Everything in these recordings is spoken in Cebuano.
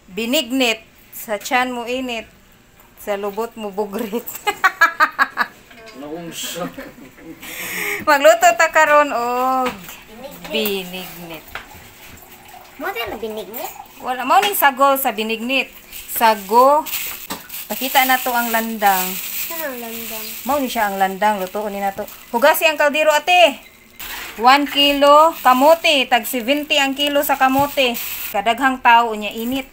Binignit sa tiyan mo init, sa lubot mo bugrit. Naunsa. Magluto ta karon og binignit. Mo na binignit? Wala mao ning sago sa binignit. Sago. Pakita na to ang landang. Ano landang? Mao ni siya ang landang, lutoon ni nato. Hugasi ang kaldero, ate. 1 kilo kamote, tag 70 ang kilo sa kamote. Kadaghang tao unya init.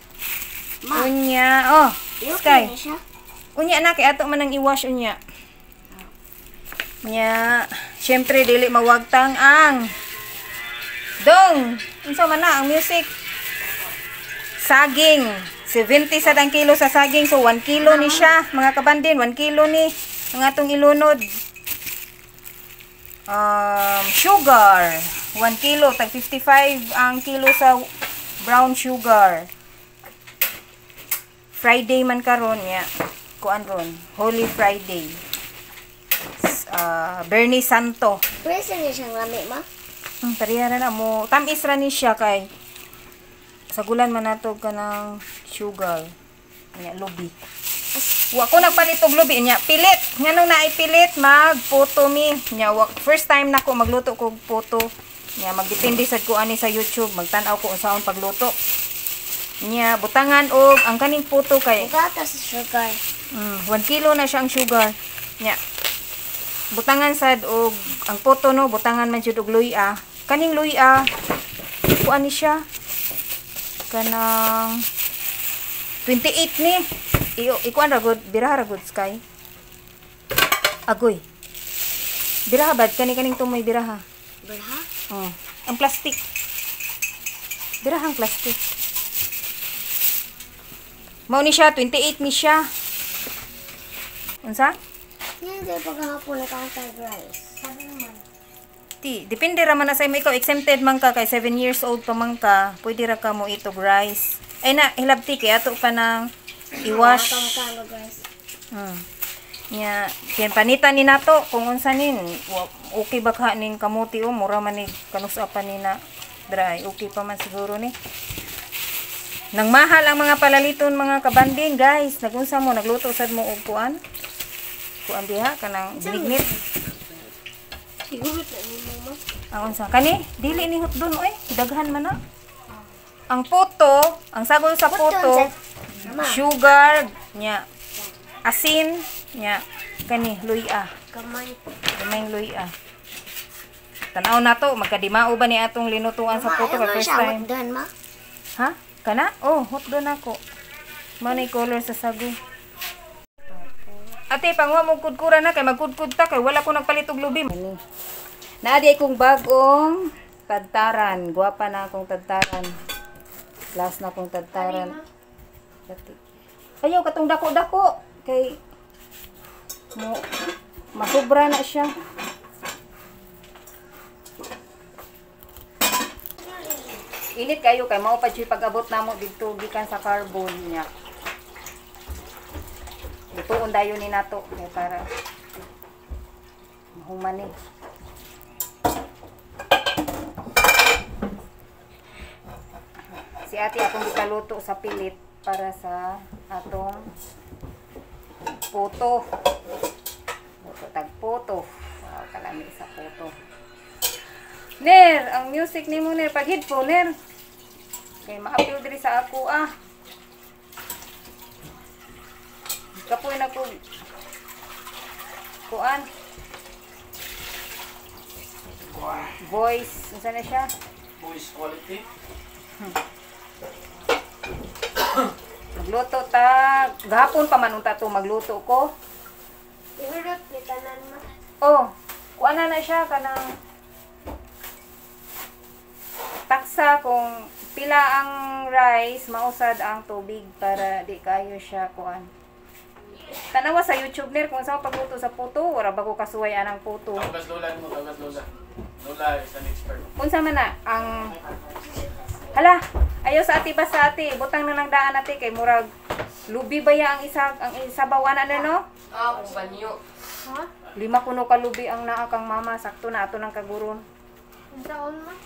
Ma. Unya, oh, Okay Sky. ni siya. Unya na kay ato man ang i-wash unya. Nya, syempre dili mawagtang ang dong. Unsa man na ang music? Saging. 70 sa ang kilo sa saging. So 1 kilo ni siya, mga kabandin, 1 kilo ni ang atong ilunod. Sugar, 1 kilo, tag 55 ang kilo sa brown sugar. Friday man karon nya. Kuan ron, Holy Friday. Bernie Santo. Pwede ni siyang lami, ma? Pareha ra na mo. Tamis ra ni siya kay sagulan man nato kanang sugar. Nya lubi. Wa ko nagpalit og lubi nya pilit. Nganong naay pilit magputo mi. Nya wa, first time nako magluto kog puto. Nya magdepende sad ko ani sa YouTube, magtan-aw ko unsaon pagluto. Nya butangan og ang kaning puto kay Ugata sa sugar. 1 kilo na siya ang sugar. Nya. Butangan sad og ang puto no, butangan man jud og luya. Kaning luya kuan ni siya kanang 28 ni. Iyo ikuan ra gud, biraha ra gud, Sky. Agoy. Biraha bad kani kaning tumoy biraha. Berha? Oh, ang plastic. Biraha ang plastic. Mao ni siya 28 ni siya. Unsa? Nga di paghapon na kang rice. Sabi naman. Ti, depende ra man na sa imo, ikaw exempted man ka kay 7 years old pa man ka, pwede ra ka mo itog rice. Ay na, hilabti kay ato pa nang i-wash. Kang rice. Nya, kay panitan ni nato kung unsa nin, okay ba ka ning kamuti o mura man ni kanusa pa ni na dry. Okay pa man siguro ni. Nang mahal ang mga palaliton, mga kabanding, guys. Nagunsa mo, nagluto sad mo og kuan? Kuan diha kanang binignit. Siguro na ni mama. Ang unsa kani? Dili ni hotdon oy, daghan man na. Ang puto, ang sagol sa puto, Mama. sugar nya, asin nya, kani luya, Kamay. gamay luya. Tan-aw na to, magkadimao ba ni atong linutuan sa puto kay Mama, first siya time. hotdon, ma? Ha? Kana? Oh, hotdon ako. Mao nay color sa sago. Ate, panguha mo kudkura na kay magkudkud ta kay wala ko nagpalit og lubi. Naa di akong bagong tadtaran. Gwapa na akong tadtaran. Last na akong tadtaran. Ate. Ayaw katong dako-dako kay mo masubra na siya. Init kayo kay mao pa jud pag-abot namo didto gikan sa carbon niya. Lutoon dayon ni nato kay para mahuman ni. Si ate akong gikaluto sa pilit para sa atong puto. Luto tag puto. Wow, kalami sa puto. Ner, ang music nimo ner, pag headphone ner. Kay ma-appeal diri sa ako ah. Kapoy na ko. Kuan. Voice, unsa na siya? Voice quality. Magluto ta. Gahapon pa man unta to magluto ko. Ihurot ni tanan, ma. Oh, kuan na na siya kanang taksa kung pila ang rice, mausad ang tubig para di kayo siya kuan. Tanawa sa YouTube ner kung sa pagluto sa puto, wala ba ko kasuway anang puto. Tawagas lola mo, tawagas lola. Lola is an expert. Unsa man na ang Hala, ayaw sa ate ba sa ate, butang na lang daan ate kay murag lubi ba ya ang isa ang isabaw ana na no? Ah, banyo. Ha? Lima kuno ka lubi ang naa kang mama, sakto na ato ng kaguron. Unsaon, ma?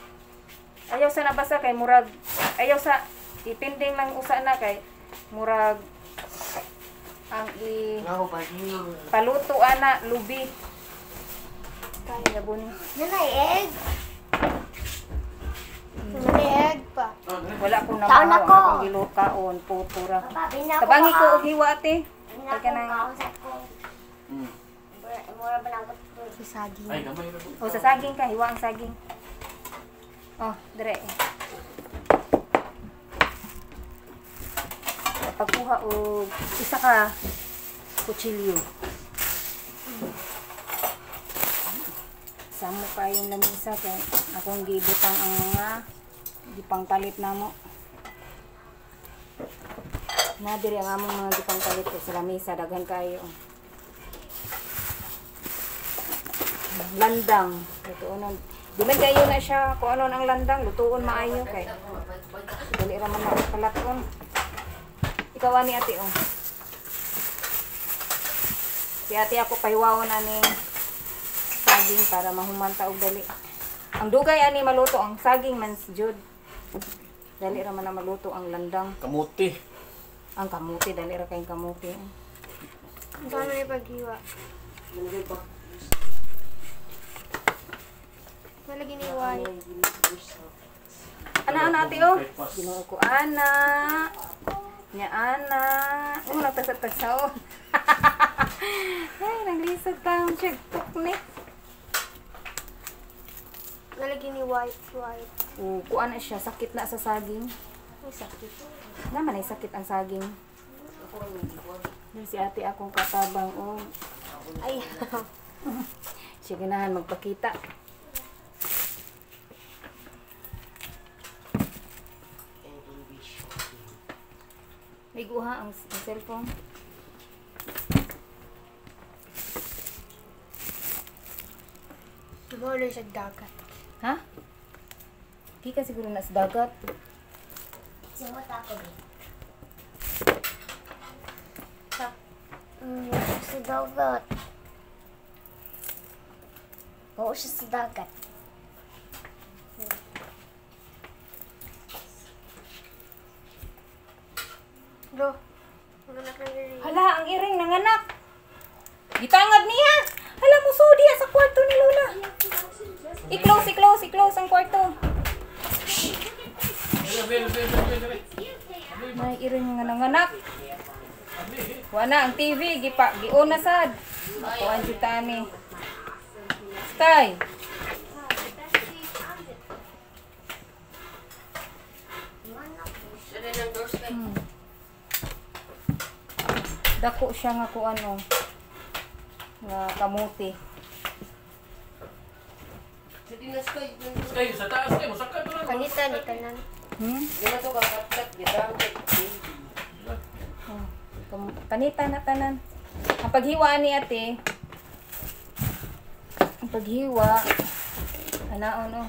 Ayaw sa nabasa kay murag ayaw sa ipinding lang usa na kay murag ang i paluto ana lubi. Kaya buni. Nanay egg. Nanay egg pa. Wala ko na Taon mahaw ako. akong gilukaon putura. Papa, binako Tabangi ko og hiwa ate. Binako Kay kanang kaon sa ko. Mura ba na ako sa saging? Ay, gamay na po. O sa saging ka, hiwa ang saging. Oh, dire. Pagkuha og isa ka kutsilyo. Samo kayong lamisa kay akong gibutang ang mga gipangpalit namo. Na diri ang among mga gipangpalit ko sa lamisa daghan kayo. Landang. Lutuon. Di man kayo na siya kung ano ang landang, lutuon maayo kay. Dali ra man na palaton. Ikaw ani ate oh. Si ate ako pahiwaon ani saging para mahuman ta og dali. Ang dugay ani maluto ang saging man jud. Dali ra man na maluto ang landang. Kamuti. Ang kamuti dali ra kayong kamuti. Saan may paghiwa? Wala giniway. Ana ana ate oh. Ginoo ko ana. Nya ana. Oh, nagtagsa-tagsa oh. Ay, naglisod taong siya tukni. Wala giniway. White. O, kuan na siya, sakit na sa saging. May sakit. Naman ay sakit ang saging. Yan si ate akong katabang oh. Ay. Siya ganahan magpakita. May guha ang cellphone. Wala sa dagat. Ha? Di ka siguro na sa dagat. Simot ako eh. Sa dagat. Oo siya sa dagat. Bro, nanganak ng iring. Hala, ang iring nanganak. Gitangad niya. Hala, musudi sa kwarto ni Lola. I-close, i-close, i-close ang kwarto. May iring nga nanganak. Wala ang TV, gipa, giuna sad. Kuan jud tani. Sky. Dako siya nga kuan oh. Nga kamuti. Sky, sa taas kayo. Masakay pa lang. Kanita ni tanan. Oh, panita na tanan. Ang paghiwa ni ate. Ang paghiwa. Anaon oh.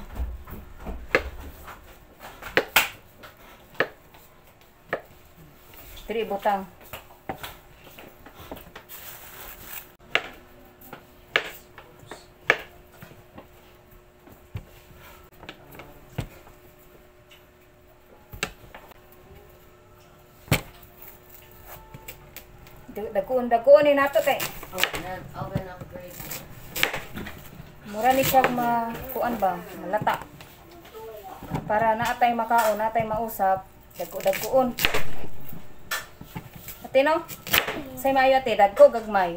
Diri butang. Dakuon dakuon ni nato kay. Oven upgrade. Mura ni siya makuan ba, malata. Para naatay makaon, naatay mausap, dagko-dagkoon. Ate no? Say maayo ate, dagko gagmay.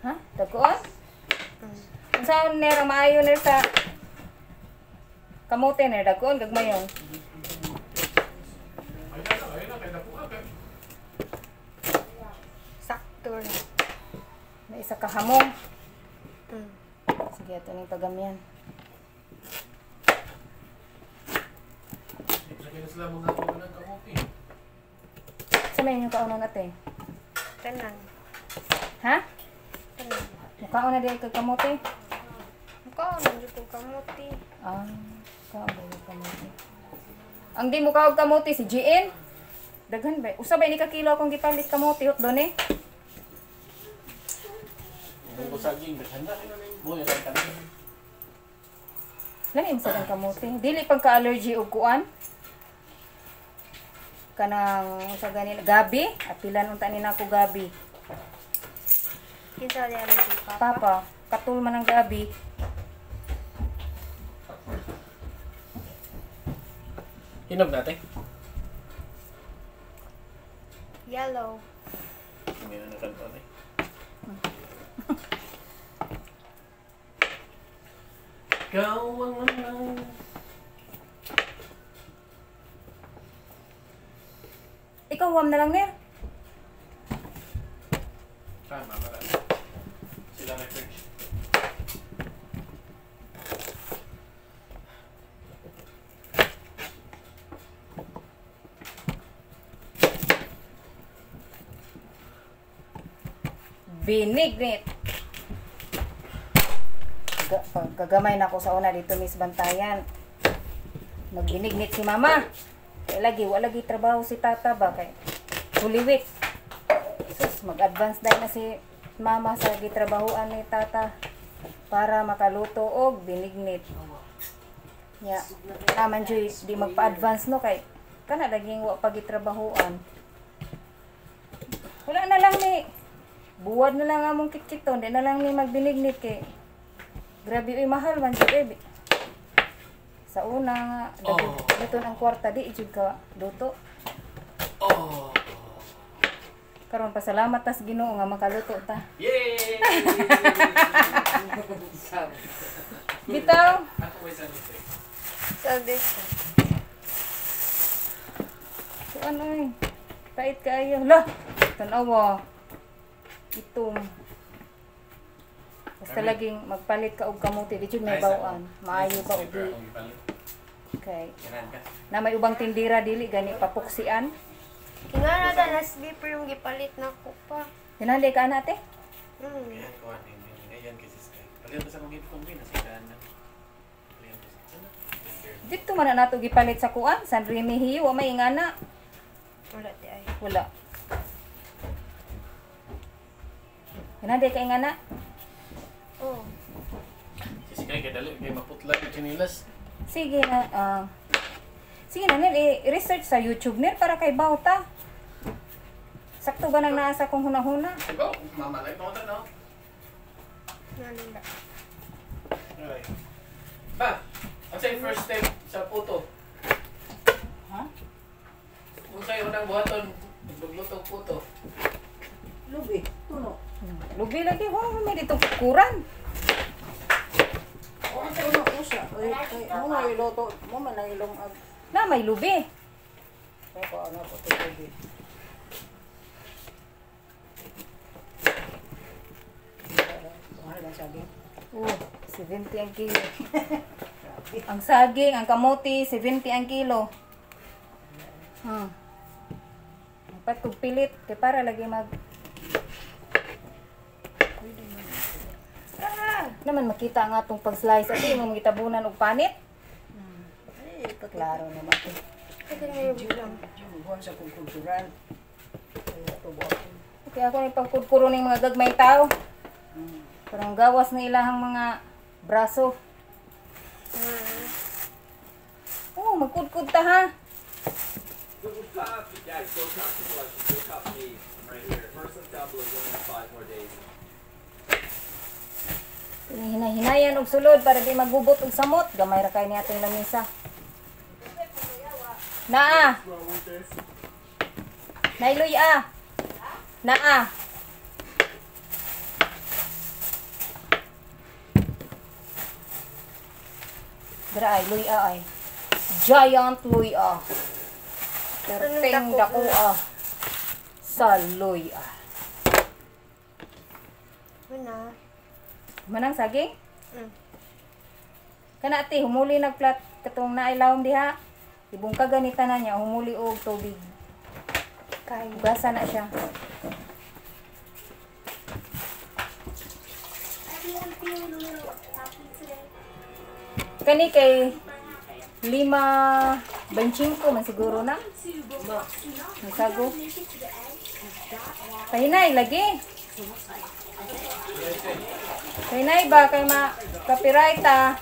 Ha? Dagkoon? Unsa nera maayo ner sa kamote ner dagkoon gagmayon? Sakto ra. May isa ka hamong. Sige, ato ning pagamyan. Sige na sila mga kaunan kamuti. Sa may inyong kaunan ate? Tanan. Ha? Tanan. Mukaon na dahil kag kamote? Mukha na jud kog kamote. Ah, kaon ba kamote? Ang di mo kaog kamote si GN. Daghan ba? Usa ba ni ka kilo akong gipalit kamote hot doon eh? Kung saging, daghan na. Mo na lang kami. Lami man ang kamote. Dili pag ka-allergy og kuan. Kanang sa ganin gabi, apilan unta ni nako gabi. Kinsa di allergy papa? Papa, katul man ang gabi. Hinog natin. Yellow. Hindi na nakanto na eh. Ikaw ang ano. Ikaw wam na lang ner. Tama, marami. Sila may fridge. Binignit. Pagkagamay na ako sa una dito, Miss Bantayan. Magbinignit si Mama. Kaya lagi, wala lagi trabaho si Tata ba? Kay Holy Week. Sus, mag-advance dahil na si Mama sa gitrabahoan ni Tata para makaluto og binignit. Ya, naman joy di magpa-advance no kay kana laging wa pagitrabahoan. Wala na lang ni buwad na lang among kitkiton, di na lang ni magbinignit kay grabe uy mahal man jud eh. Sa una nga Oh. luton ang kwarta di jud ka luto. Oh! Karon pasalamat tas Ginoo nga makaluto ta. Yay! Bitaw. Ako may sanitary. Sabi. Kuan oy. Pait kaayo. La, tan-awa. Itom. Basta laging magpalit ka og kamote di jud may bawaan. Maayo ba og di kay na may ubang tindira dili gani papuksian. Ingana ta na slipper yung gipalit na ko pa. Hinali ka ana ate? Ayan, kuha ayan kasi Sky. Palihan pa sa kong gipon din, nasa na. Palihan pa sa ano? Dito man na nato gipalit sa kuan, San Remigio, wa may ingana. Wala di ay. Wala. Hinali ka ingana? Oh. Si Sky, kay dali, kay maputla yung chinilas. Sige na, sige na nil, i-research sa YouTube nil para kay bawta. Sakto ba nang naa sa kong hunahuna? Diba, mamalay pa ko no? Nalula. Alright. Ba, ang sa'yo first step sa puto? Ha? Kung sa'yo unang buhaton, maglugluto og puto. Lubi, tuno. Lubi lagi, wa may ditong kukuran. O, ang tuno ko siya. Ay, ay, mo nga iloto, mo man ang ilong ag. Na may lubi. Kaya ko, ano po ito lubi. Mahal ang saging. Oh, 70 ang kilo. Ang saging, ang kamote, 70 ang kilo. Dapat kog pilit kay para lagi mag naman makita ang atong pag-slice ate mo gitabunan og panit. Ay, Klaro naman. Buwan sa kong kultural. Ay, ito buwan. Okay, ako ni pagkudkuro ning mga gagmay tao. Parang gawas na ilahang mga braso. Oh, magkudkud ta ha. Yeah, go cop the collection. Go cop me. I'm right here. First of double is only 5 more days. Hinahinayan og sulod para di magubot og samot. Gamay ra kay ni atong lamisa. Naa. Nailoy ah. Naa. Dra ay luya ay. Giant luya. Perteng dako ah. Sa luya. Wala. Manang saging? Mm. Kana ate, humuli nagplat katong naay lawom diha. Ibungka ganita na niya, humuli og tubig. Kay. Hugasan na siya. Kani kay 5.25 man siguro na. Ang sago. Pahinay lagi. Pahinay ba kay ma copyright ah.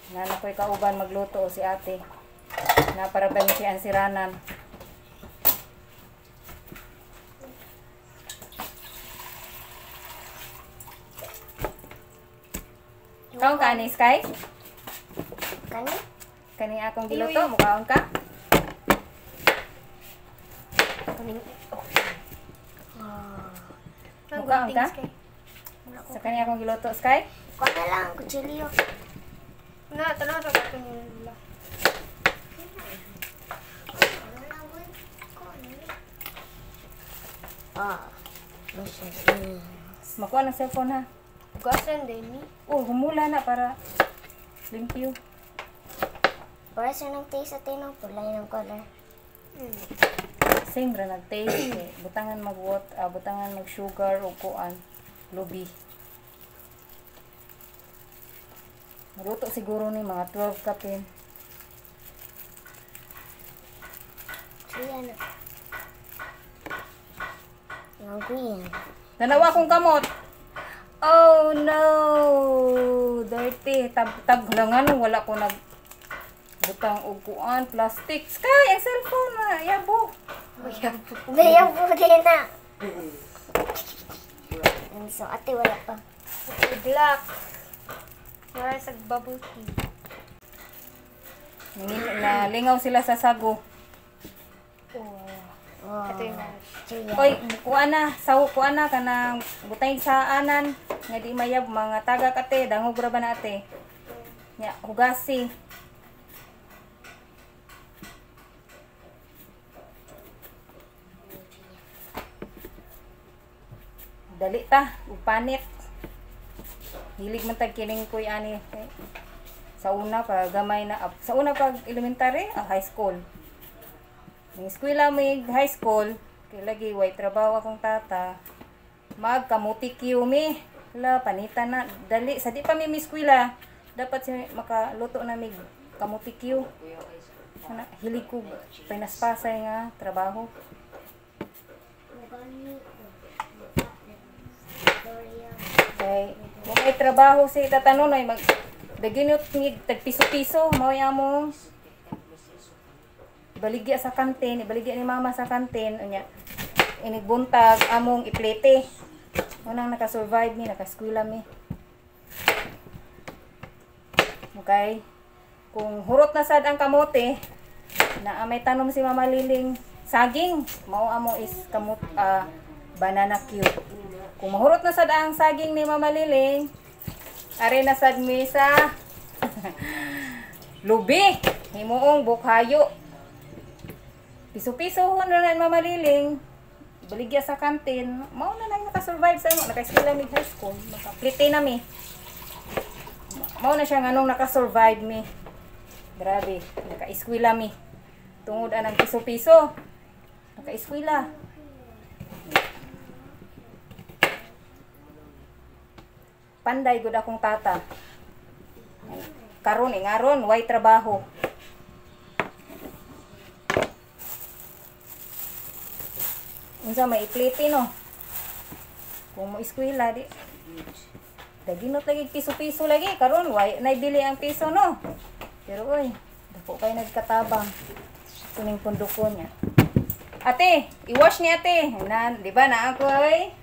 Nana ko'y kauban magluto o si ate. Na para ba ni ang siranan. Kaon ka ni Sky? Kani? Kani akong giluto, mukaon ka? Kani. Mukaon ka? Sa kani akong giluto, Sky? Kuha na lang, kutsilyo. Na, tanaw sa kato nila. Ah. Lusog. Makuha ng cellphone ha. Hugasan din ni. Oh, humula na para limpyo. Para sa nang taste sa tinong pulay ng color. Same ra nag-taste eh. Butangan mag butangan mag sugar o kuan, lubi. Maluto siguro ni mga 12 kapin. Siya na. Yung green. Dalawa kong kamot. Oh no! Dirty. Tab lang ano, wala ko nag butang og kuan, plastic. Sky, ang cellphone na, yabo. Gaya po din na. So, ate, wala pa. Black. Mara sa bubble tea. Nalingaw sila sa sago. Oh. Wow. Ito yung Siya. Oy, kuan na, sawo kuan na kanang butay sa anan nga di mayab mga tagak ate, dangog ra ba na ate? Nya, hugasi. Dali ta, ug panit. Hilig man tag kining kuy ani. Sa una pa gamay na sa una pag elementary, high school. Ning eskwela may high school, kay lagi way trabaho akong tata. Magkamuti mi. La panita na dali sa di pa mi eskwela. Dapat si makaluto na mig kamuti Q. Ana hilig ko pinaspasay nga trabaho. Kay kung may trabaho si Tata Nonoy mag daginot mig tag piso-piso mao among baligya sa kantin, ibaligya ni mama sa kantin unya inigbuntag among iplete. Unang nakasurvive mi, nakaskwela mi. Okay. Kung hurot na sad ang kamote, na may tanom si Mama Liling saging, mao amo is kamot banana cue. Kung mahurot na sad ang saging ni Mama Liling, are na sad mi sa lubi, himuong bukhayo. Piso-piso ho na na Mama Liling. Baligya sa kantin, mao na nang nakasurvive sa imo, nakaeskwela mi high school, makaplite na mi. Mao na siya nganong nakasurvive mi. Grabe, nakaeskwela mi. Tungod anang piso-piso, nakaeskwela. Panday gud akong tata. Karon ingaron way trabaho. Unsa may iplite no? Kung mo eskwela di daginot lagi piso-piso lagi karon way naibili ang piso no. Pero oy, dako kay nagkatabang kuning pundoko niya. Ate, i-wash ni ate. Na, di ba na ako oy?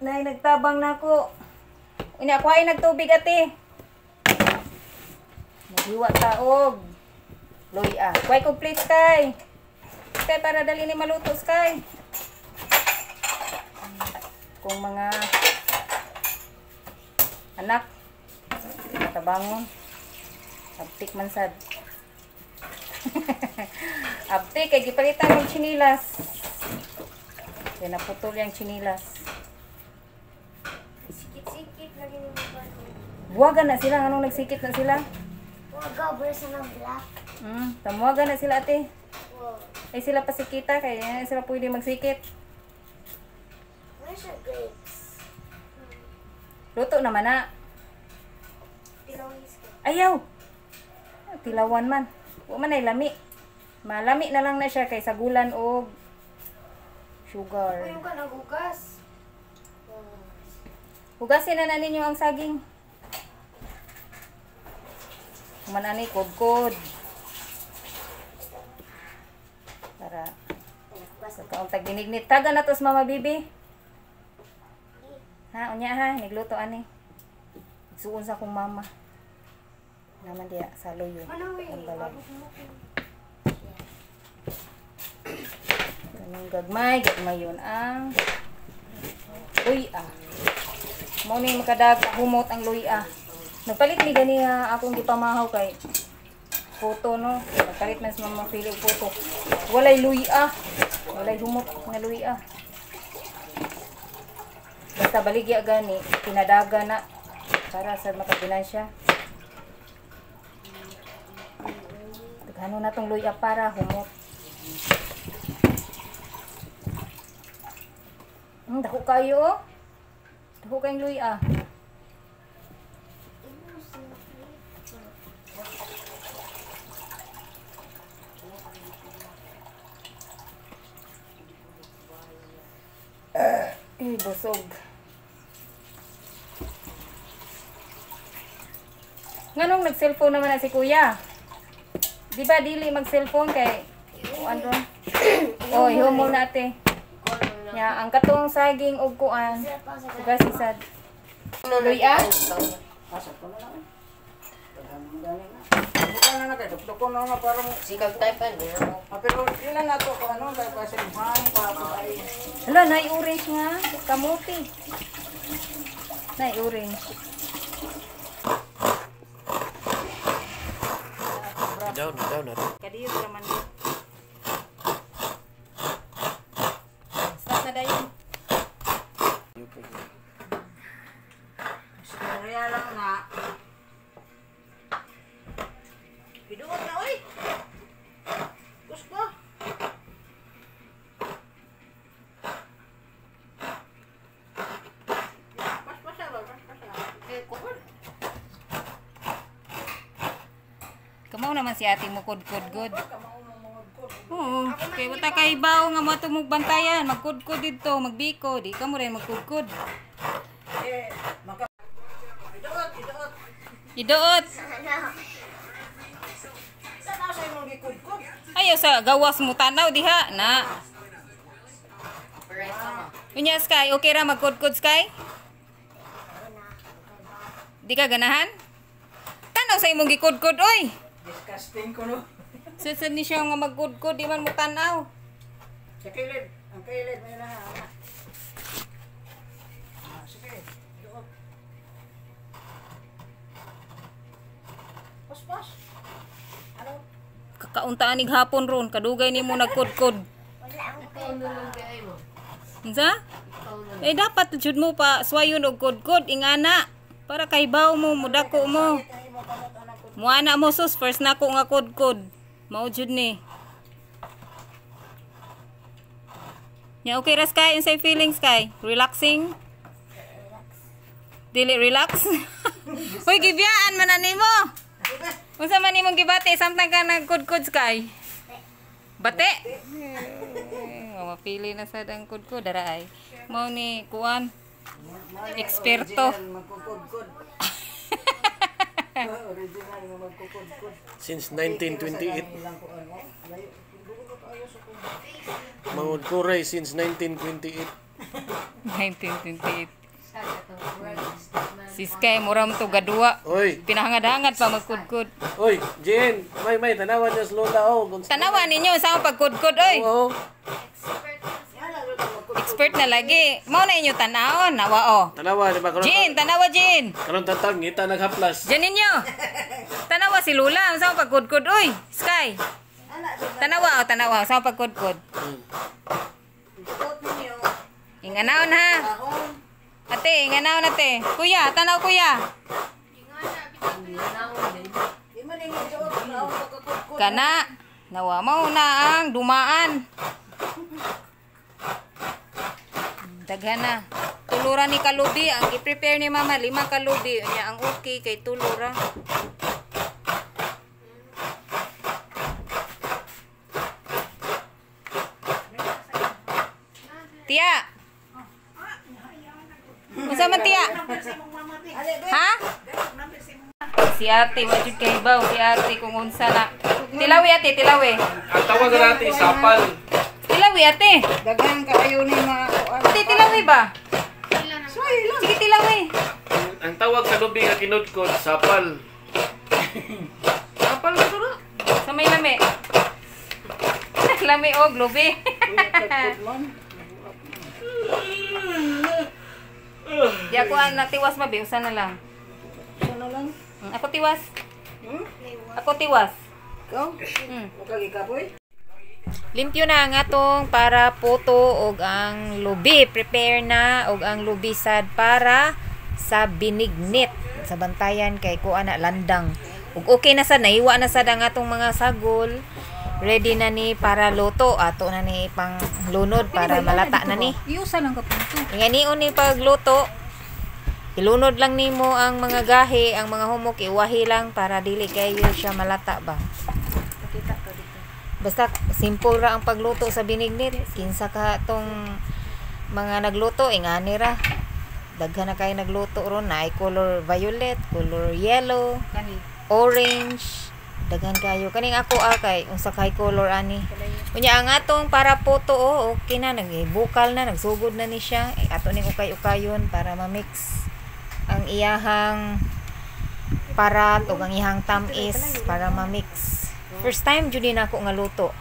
Nay nagtabang na ako. Unya ako ay nagtubig ate. Naghiwa ta og luya. Kuhay kog plate kay. Kay para dali ni maluto Sky. Kung mga anak tabangon abtik man sad. Abtik kay gipalitan og tsinilas. Kay naputol yang tsinilas. Sikit-sikit lagi ni mo. Buwagan na sila, anong nagsikit na sila? Waga, brasa ng black. Tamuwagan na sila ate. Wow. Ay sila pasikita kaya sila pwede magsikit. Where's the grapes? Luto naman na. Tilawis ka. Ayaw. Tilawan man. Wa man ay lami. Malami na lang na siya kay sagulan og sugar. Uy, yung ka naghugas. Hugasin na ninyo ang saging. Man ani kudkod. Para sa kauntag ginignit. Taga na tos Mama Bibi. Ha, unya ha, nigluto ani. Suon sa akong mama. Naman diya sa luyo. Ang balay. Ganun gagmay, gagmay yun ang luya. Mo ni makadag humot ang luya. Nagpalit ni gani nga akong gipamahaw kay photo no. Nagpalit man sa Mama Philly og photo. Walay luya. Walay humot nga luya. Basta baligya gani, pinadaga na para sa makabinansya. Taghano na tong luya para humot. Dako kayo oh. Dako kayong luya. Eh, busog. Nganong nag-cellphone naman na si Kuya? Di ba dili mag-cellphone kay kuan ron? Oy, humo na ate. Nya ang katong saging og kuan. Ugas isad. Luya? Asa ko na lang. Bukan na na kay dukdukon na na para mo. Sikag type ano. Pero yun na nato ko ano kay pasimhan pa ako ay. Hala, nay orange nga. Kamuti. Nay orange. Down, down natin. Kadiyot raman. Start na dayon. Istorya lang na. Piduot na oy. Gusto. Paspasa ba? Paspasa. Eh, kuwan. Kamaw naman si ate mo kudkod-good. Oo, kay wala kay bawo nga mo tumug bantayan, magkudkod didto, magbiko, di ka mo rin magkudkod. Eh, maka Iduot, iduot. Iduot. Tanaw sa imong gikudkod. Ayaw sa gawas mo tanaw diha na. Unya Sky, okay ra magkudkod Sky? Di ka ganahan? Tanaw sa imong gikudkod oy. Disgusting ko no. Susad ni siya nga magkudkod, di man mo tanaw. Sa kilid, ang kilid may na. Ah, sige. Iduot. Paspas. Ano? Kakauntaan nig hapon ron, kadugay nimo nagkudkod. Ikaw na lang kay mo. Unsa? Ikaw na lang. Eh dapat jud mo pa swayon og kudkod ingana para kay baw mo mudako mo. Muana mo sus first nako nga kudkod. Mao jud ni. Nya okay ra Sky, unsay feelings Sky? Relaxing? Dili relax? Hoy gibiyaan man na nimo. Unsa man nimong gibati samtang ka nagkudkod Sky? Bate. Eh, mapili na sad ang kudkod dara ay. Mao ni kuan. Eksperto. Original magkukudkod. Original nga magkukudkod. Since 1928. Ilang kuan mo. Layo. Dugo ko kaayo sa kuan. Mangod kuray since 1928. 1928. Si Sky mura mo to gadua. Oy, Pinahangad-hangad pa magkudkod. oy, Jen, may tanawan niya sa lola oh. Tanawan ninyo sa akong pagkudkod oy. Oo. Expert na lagi. Mao na inyo tanawon, nawa oh. Tanawa di ba karon? Jin, tanawa Jin. Karon tatang ngita naghaplas. Diyan ninyo. Tanawa si Lula, unsa akong pagkudkod oy. Sky. Tanawa oh, tanawa unsa akong pagkudkod. Duot ninyo. Inganaon ha. Ahon. Ate, inganaon ate. Kuya, tanaw kuya. Di man ninyo duot ahon pagkukudkod. Kana. Nawa mo na ang dumaan. Daghan na. Tuluran ni kalubi. Ang i-prepare ni mama, 5 kalubi. Unya, ang okay kay tulura. Tiya. Unsa man tiya? Ha? Si ate, wa jud kay baw si ate kung unsa na. Tilawi ate, tilawi. Ang tawag natin sapal. Tilawi ate. Daghan kaayo ni mga kuan. Ate, tilawi ba? Sige, tilawi. Ang tawag sa lubi nga kinudkod, sapal. Sapal na to na. Sa may lami. Lami og lubi. Di ako ang natiwas mabi, usa na lang. Usa na lang. Ako tiwas. Ako tiwas. Ikaw? Okay, kapoy? Limpyo na ang atong para puto og ang lubi. Prepare na og ang lubi sad para sa binignit. Sa bantayan kay kuan na landang. Ug okay na sad, nahiwa na sad ang atong mga sagol. Ready na ni para luto. Ato na ni pang lunod para malata na ni. Iusa lang ka punto. Inganion ni pagluto. Ilunod lang nimo ang mga gahi, ang mga humok, iwahi lang para dili kayo siya malata ba. Basta simple ra ang pagluto sa binignit. Kinsa ka tong mga nagluto, ingani ra. Daghan na kayo nagluto ron, naay color violet, color yellow, orange. Daghan kayo. Kaning ako kay unsa kay color ani. Unya ang atong para puto, oh, okay na, nagbukal na, nagsugod na ni siya. Eh, ato ning ukay-ukayon para ma-mix ang iyahang parat o ang iyahang tamis para ma-mix. First time jud ni nako nga luto.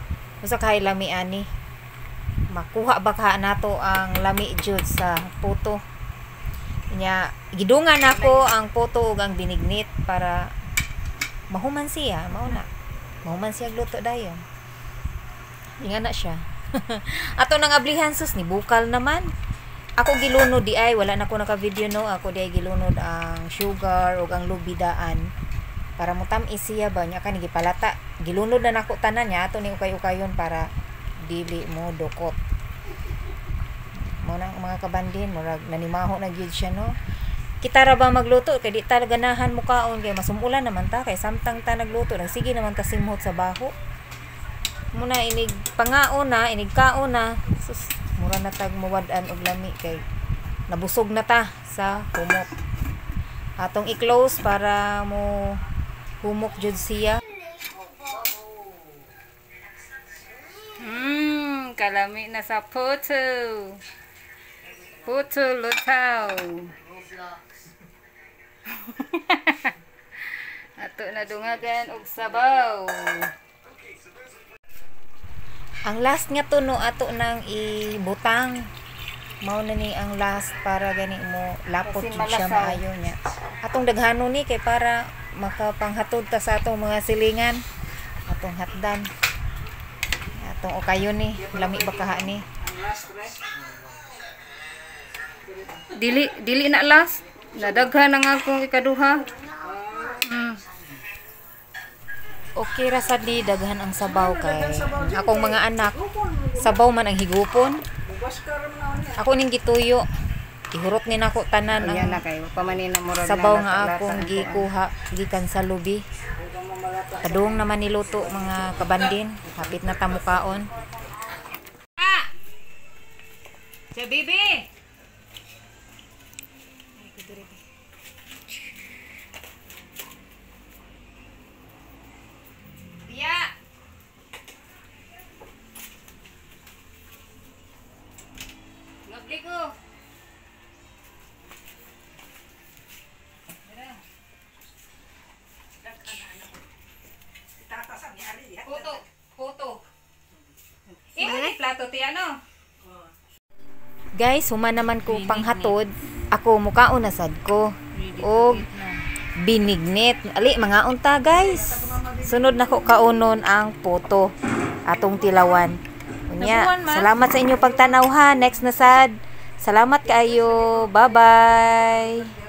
Unsa kay lami ani? Makuha ba ka nato ang lami jud sa puto? Nya gidungan nako ang puto ug ang binignit para mahuman siya, mao na. Mahuman siya luto dayon. Inga na siya. Ato nang ablihan sus ni bukal naman. Ako gilunod di ay wala na ko naka-video no. Ako di ay gilunod ang sugar ug ang lubidaan para motam-is siya ba nya kani gipalata. Gilunod na nako tanan nya ato ni ukay-ukayon para dili mo dukot. Mo na ang mga kabandin, murag nanimaho na gyud siya no. Kita ra ba magluto kay di ta ganahan mukaon kay masumulan naman ta kay samtang ta nagluto nagsige naman ta simhot sa baho. Muna inig pangaon na, inig kaon na, sus mura na tag muwad-an og lami kay nabusog na ta sa humok. Atong i-close para mo humok jud siya. Kalami na sa puto. Puto lutaw. Ato na dungagan og sabaw. Ang last nga tuno ato nang ibutang. Mao na ni ang last para gani mo lapot jud siya maayo niya. Atong daghano ni kay para makapanghatod ta sa atong mga silingan, atong hatdan. Atong ukayon ni, lami ba kaha ni? Dili dili na last. Nadaghan na nga akong ikaduha. Okay ra sad di daghan ang sabaw kay akong mga anak sabaw man ang higupon. Ako ning gituyo. Ihurot ni nako tanan ang sabaw nga akong gikuha gikan sa lubi. Padung naman niluto mga kabandin. Hapit na ta mukaon. Ah! Sa bibi. Tiya. Ngabli ko. Puto, puto. Imo ni plato ti ano? Guys, human naman ko panghatod. Ako mukaon na sad ko og binignit. Ali mga unta guys. Sunod na ko kaunon ang puto atong tilawan. Unya, salamat sa inyo pagtanaw ha. Next na sad. Salamat kaayo. Bye-bye.